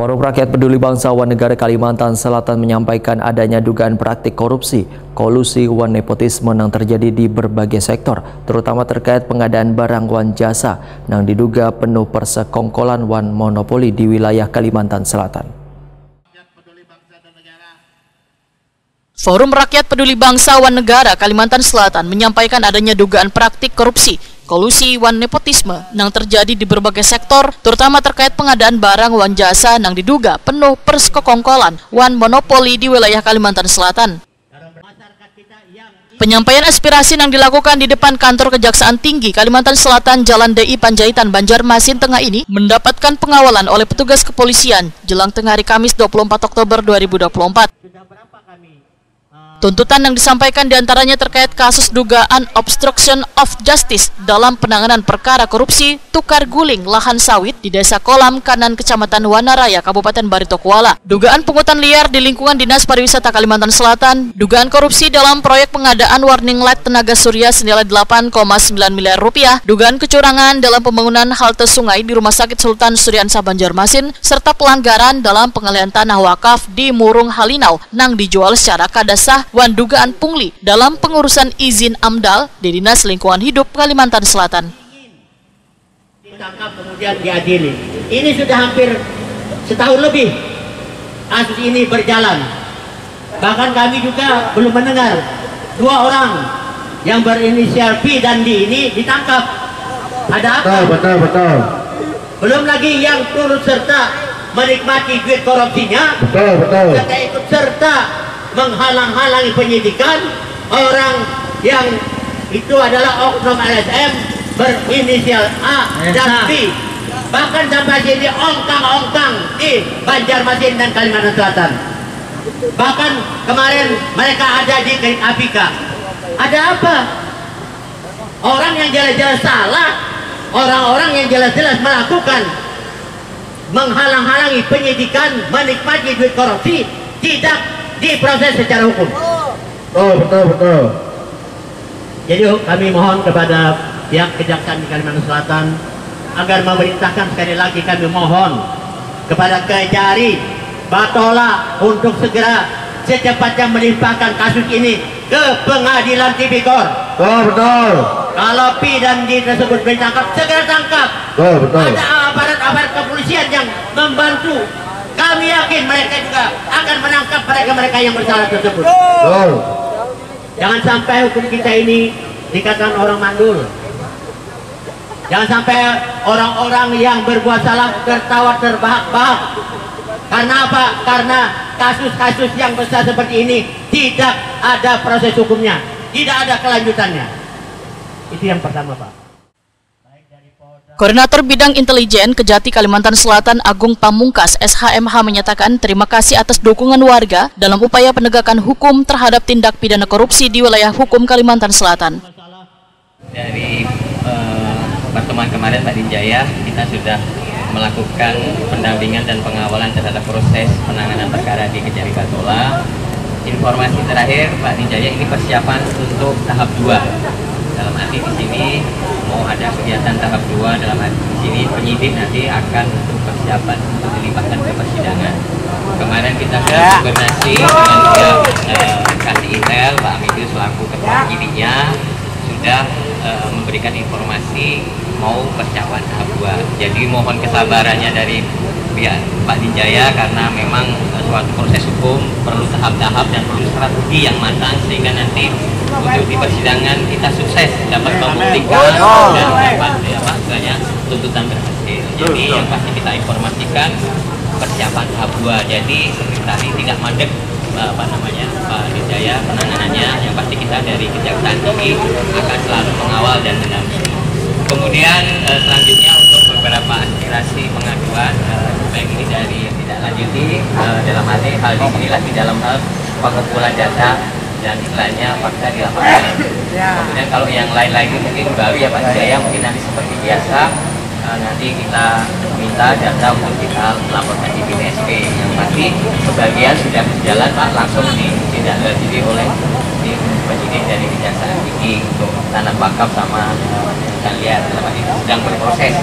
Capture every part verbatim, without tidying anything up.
Forum Rakyat Peduli Bangsa wan Negara Kalimantan Selatan menyampaikan adanya dugaan praktik korupsi, kolusi, wan nepotisme nang terjadi di berbagai sektor, terutama terkait pengadaan barang wan jasa nang diduga penuh persekongkolan wan monopoli di wilayah Kalimantan Selatan. Forum Rakyat Peduli Bangsa wan Negara Kalimantan Selatan menyampaikan adanya dugaan praktik korupsi, kolusi, wan nepotisme nang terjadi di berbagai sektor, terutama terkait pengadaan barang wan jasa nang diduga penuh persekongkolan wan monopoli di wilayah Kalimantan Selatan. Penyampaian aspirasi nang dilakukan di depan kantor Kejaksaan Tinggi Kalimantan Selatan, Jalan D I Panjaitan, Banjarmasin Tengah ini mendapatkan pengawalan oleh petugas kepolisian jelang tengah hari Kamis, dua puluh empat Oktober dua ribu dua puluh empat. Tuntutan yang disampaikan diantaranya terkait kasus dugaan obstruction of justice dalam penanganan perkara korupsi tukar guling lahan sawit di Desa Kolam Kanan, Kecamatan Wanaraya, Kabupaten Barito Kuala, dugaan pungutan liar di lingkungan Dinas Pariwisata Kalimantan Selatan, dugaan korupsi dalam proyek pengadaan warning light tenaga surya senilai delapan koma sembilan miliar rupiah, dugaan kecurangan dalam pembangunan halte sungai di Rumah Sakit Sultan Suriansah Banjarmasin, serta pelanggaran dalam pengalihan tanah wakaf di Murung Halinau nang dijual secara kada sah, wan dugaan pungli dalam pengurusan izin amdal di Dinas Lingkungan Hidup Kalimantan Selatan. Ditangkap kemudian diadili. Ini sudah hampir setahun lebih kasus ini berjalan. Bahkan kami juga belum mendengar dua orang yang berinisial P dan D ini ditangkap. Ada apa? Betul, betul, betul. Belum lagi yang turut serta menikmati duit korupsinya, Betul, betul. serta ikut serta menghalang-halangi penyidikan orang yang itu adalah oknum L S M berinisial A dan B. Bahkan sampai sini ongkang-ongkang di Banjarmasin dan Kalimantan Selatan. Bahkan kemarin mereka ada di K P K. Ada apa? Orang yang jelas-jelas salah, orang-orang yang jelas-jelas melakukan menghalang-halangi penyidikan, menikmati duit korupsi, tidak diproses secara hukum. Oh, betul, betul. Jadi kami mohon kepada pihak Kejaksaan di Kalimantan Selatan agar memerintahkan, sekali lagi kami mohon kepada Kejari Batola untuk segera secepatnya melimpahkan kasus ini ke pengadilan tipikor. Oh, betul. Kalau P dan D tersebut ditangkap, segera tangkap. Betul, betul. Ada aparat-aparat kepolisian yang membantu. Kami yakin mereka juga akan menangkap mereka-mereka yang bersalah tersebut. Betul. Jangan sampai hukum kita ini dikatakan orang mandul. Jangan sampai orang-orang yang berbuat salah tertawa terbahak-bahak. Karena apa? Karena kasus-kasus yang besar seperti ini tidak ada proses hukumnya, tidak ada kelanjutannya. Itu yang pertama, Pak. Koordinator Bidang Intelijen Kejati Kalimantan Selatan Agung Pamungkas, S H M H, menyatakan terima kasih atas dukungan warga dalam upaya penegakan hukum terhadap tindak pidana korupsi di wilayah hukum Kalimantan Selatan. Dari eh, pertemuan kemarin, Pak Dinjaya, kita sudah melakukan pendampingan dan pengawalan terhadap proses penanganan perkara di Kejari Batola. Informasi terakhir, Pak Dinjaya, ini persiapan untuk tahap dua. Dalam arti di sini mau ada kegiatan tahap dua, dalam arti di sini penyidik nanti akan untuk persiapan untuk dilimpahkan ke persidangan. Kemarin kita sudah koordinasi dengan pihak eh, K T I L, Pak Amidu selaku ketua penyidiknya sudah eh, memberikan informasi mau persiapan tahap dua. Jadi mohon kesabarannya dari pihak Pak Dinjaya karena memang eh, suatu proses hukum perlu tahap-tahap dan perlu strategi yang matang sehingga nanti untuk di persidangan kita sukses dapat membuktikan dan dapat ya, apa, istilahnya tuntutan berhasil. Jadi yang pasti kita informasikan persiapan tahap dua. Jadi seperti tadi tidak mandek eh, apa namanya Pak Dinjaya penanganannya, yang pasti kita dari Kejaksaan Tinggi akan selalu mengawal dan mendampingi. Kemudian eh, selanjutnya untuk beberapa aspirasi pengaduan eh, baik ini dari yang tidak lanjuti eh, dalam arti hal di sinilah di dalam hal pengumpulan data dan istilahnya fakta di lapangan. Kemudian kalau yang lain-lain ini mungkin baru ya Pak Dinjaya, mungkin nanti seperti biasa eh, nanti kita minta data untuk kita laporkan di B N S P. Yang pasti sebagian sudah berjalan Pak, langsung ditindaklanjuti oleh tim penyidik dari Kejaksaan Tinggi untuk tanam bakap sama eh, kita lihat dalam arti sedang berproses.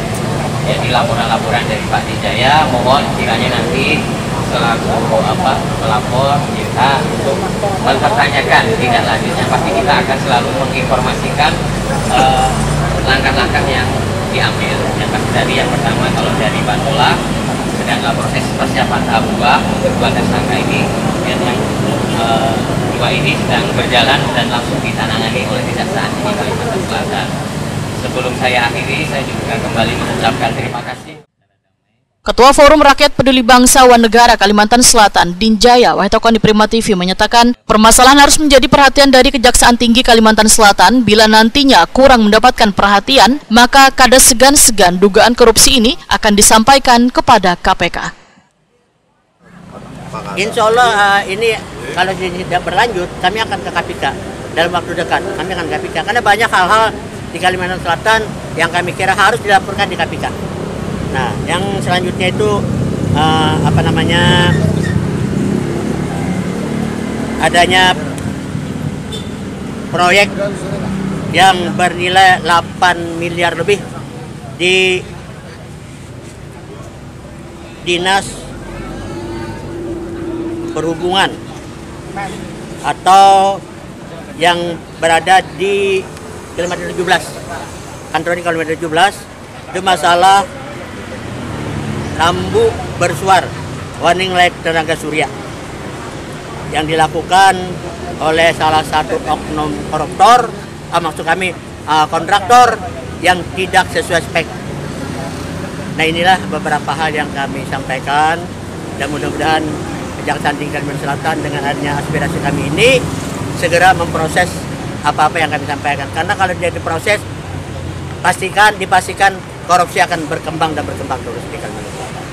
Jadi laporan-laporan dari Pak Dijaya, mohon kiranya nanti selaku apa pelapor kita untuk mempertanyakan tindak lanjutnya. Pasti kita akan selalu menginformasikan eh, langkah-langkah yang diambil. Yang pasti tadi yang pertama kalau dari Batola sedang dalam proses persiapan tahap dua, kedua tersangka ini, kemudian yang eh, dua ini sedang berjalan dan langsung ditangani oleh Kejaksaan Tinggi Kalimantan Selatan. Sebelum saya akhiri, saya juga kembali mengucapkan terima kasih. Ketua Forum Rakyat Peduli Bangsa wan Negara Kalimantan Selatan, Dinjaya, wahai tokoh di Prima T V menyatakan, permasalahan harus menjadi perhatian dari Kejaksaan Tinggi Kalimantan Selatan. Bila nantinya kurang mendapatkan perhatian, maka kada segan-segan dugaan korupsi ini akan disampaikan kepada K P K. Insya Allah uh, ini kalau ini tidak berlanjut, kami akan ke K P K dalam waktu dekat. Kami akan ke K P K karena banyak hal-hal di Kalimantan Selatan yang kami kira harus dilaporkan di K P K. Nah, yang selanjutnya itu uh, apa namanya adanya proyek yang bernilai delapan miliar lebih di dinas perhubungan atau yang berada di kilometer tujuh belas, kantor di kilometer tujuh belas, itu masalah rambu bersuar warning light tenaga surya yang dilakukan oleh salah satu oknum koruptor, ah, maksud kami uh, kontraktor yang tidak sesuai spek. Nah, inilah beberapa hal yang kami sampaikan dan mudah-mudahan Kejaksaan Tinggi Kalimantan Selatan dengan adanya aspirasi kami ini segera memproses apa-apa yang kami sampaikan. Karena kalau dia diproses, pastikan dipastikan korupsi akan berkembang dan berkembang terus di Kalimantan Selatan.